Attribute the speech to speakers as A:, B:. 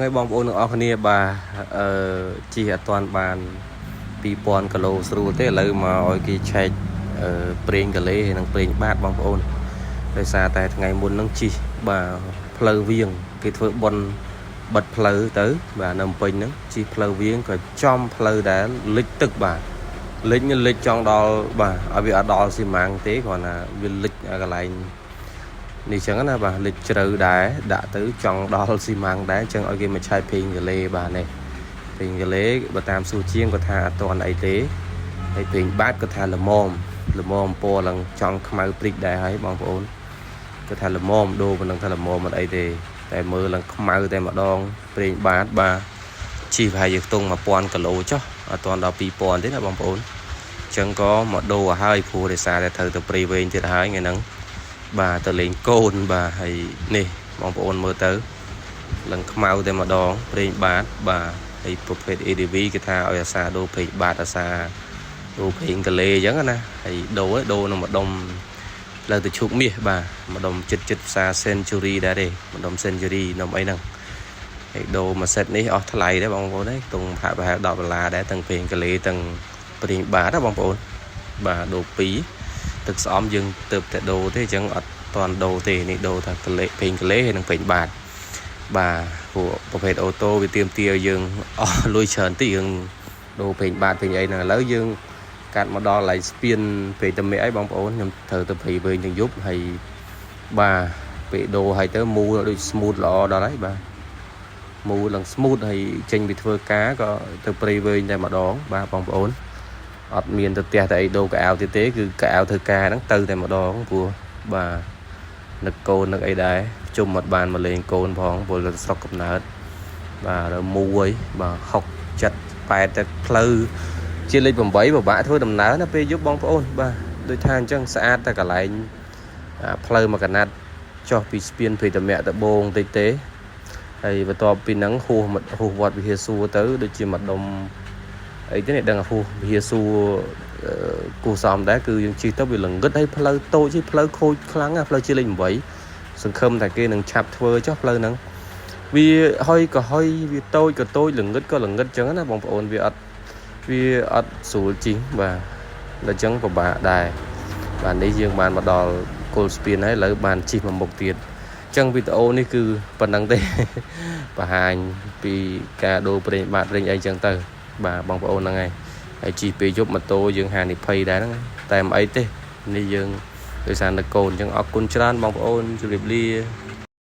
A: ហ្នឹងហើយបងប្អូនទាំងអស់គ្នាបាទអឺជិះអត់ទាន់បាន2000គីឡូស្រួលទេឥឡូវមកឲ្យគេឆែកអឺប្រេងកាលេហើយនិងប្រេងបាតបងប្អូនដោយសារតែថ្ងៃមុនហ្នឹងជិះបាទផ្លូវវៀងគេធ្វើប៉ុនបិទផ្លូវទៅបាទនៅភ្នំពេញហ្នឹងជិះផ្លូវវៀងក៏ចំផ្លូវដែលលិចទឹកបាទលិចលិចចង់ដល់បាទឲ្យវាអត់ដល់ស៊ីម៉ាំងទេគ្រាន់តែវាលិចកន្លែង នេះចឹងណាបាទលិចជ្រៅដែរដាក់ទៅចង់ដល់ស៊ីម៉ាំងដែរចឹងឲ្យគេមកឆែកភេងកាលេបាទនេះភេងកាលេបើតាមសួរជាងគាត់ថាអត់ទាន់អីទេហើយភេងបាតគាត់ថាល្មមល្មមពណ៌ឡើងចង់ខ្មៅព្រិចដែរហើយបងប្អូនគាត់ថាល្មមដូរប៉ុណ្ណឹងថាល្មមមិនអីទេតែមើលឡើងខ្មៅតែម្ដងប្រេងបាតបាទជីប្រហែលជាខ្ទង់1000គីឡូចុះអត់ទាន់ដល់2000ទេណាបងប្អូនចឹងក៏មកដូរឲ្យហើយព្រោះដោយសារតែត្រូវទៅព្រៃវែងទៀតហើយថ្ងៃហ្នឹង បាទទៅលេងកូនបាទហើយនេះបងប្អូនមើលទៅឡើងខ្មៅតែម្ដងប្រេងបាតបាទហើយប្រភេទ ADV គេថាឲ្យអាសាដូរប្រេងបាតអាសាដូរប្រេងកាលេអញ្ចឹងណាហើយដូរដូរនៅម្ដុំផ្លូវទៅឈូកមាសបាទម្ដុំចិត្តចិត្តផ្សារ Century ដែរទេម្ដុំ Century នំអីហ្នឹងហើយដូរមួយសិតនេះអស់ថ្លៃដែរបងប្អូនទេខ្ទង់ប្រហែលប្រហែល10ដុល្លារដែរទាំងប្រេងកាលេទាំងប្រេងបាតណាបងប្អូនបាទដូរ2ទឹកស្អំយើងទៅតែដូរទេអញ្ចឹងអត់តន់ដូរទេនេះដូរថាកលេពេងកលេហើយនិងពេងបាតបាទពួកប្រភេទអូតូវាទៀមទាឲ្យយើងអស់លុយច្រើនតិចយើងដូរពេងបាតពេងអីហ្នឹងឥឡូវយើងកាត់មកដល់កន្លែងស្ពានពេកតមេអីបងប្អូនខ្ញុំត្រូវទៅព្រៃវិញទាំងយប់ហើយបាទពេលដូរហើយទៅមូលដូច smooth ល្អដល់ហើយបាទមូលឡើង smooth ហើយចេញពីធ្វើការក៏ទៅព្រៃវិញតែម្ដងបាទបងប្អូនអត់មានទៅផ្ទះតែអីដូរកៅអៅទៀតទេគឺកៅអៅធ្វើការហ្នឹងទៅតែម្ដងព្រោះបាទនឹកកូននឹកអីដែរជុំអត់បានមកលេងកូនផងព្រោះទៅស្រុកកំណើតបាទដល់1បាទ6 7 8តែផ្លូវជាលេខ8ពិបាកធ្វើដំណើរណាពេលយប់បងប្អូនបាទដូចថាអញ្ចឹងស្អាតតែកន្លែងផ្លូវមកកណាត់ចុះពីស្ពានព្រៃតមៈដបងតិចទេហើយបន្ទាប់ពីហ្នឹងហួសហួសវត្តវិហារសួរទៅដូចជាម្ដុំអីទេនេះដឹងហួសវិហារសួរគូសំដែរគឺយើងជិះទៅវាល្ងឹតហើយផ្លូវតូចជិះផ្លូវខូចខ្លាំងណាផ្លូវជាលេខ8សង្ឃឹមថាគេនឹងឆាប់ធ្វើចុះផ្លូវហ្នឹងវាហុយក៏ហុយវាតូចក៏តូចល្ងឹតក៏ល្ងឹតចឹងណាបងប្អូនវាអត់វាអត់ស្រួលជិះបាទដល់ចឹងពិបាកដែរបាទនេះយើងបានមកដល់គល់ស្ពានហើយឥឡូវបានជិះមកមុខទៀតចឹងវីដេអូនេះគឺប៉ុណ្្នឹងទេបង្ហាញពីការដូរប្រេងបាតប្រេងអីចឹងទៅបាទបងប្អូនហ្នឹងហើយហើយជិះពេលយប់ម៉ូតូយើងហានិភ័យដែរហ្នឹងតែមិនអីទេនេះយើងដោយសារនៅកូនអញ្ចឹងអរគុណច្រើនបងប្អូនជម្រាបលា។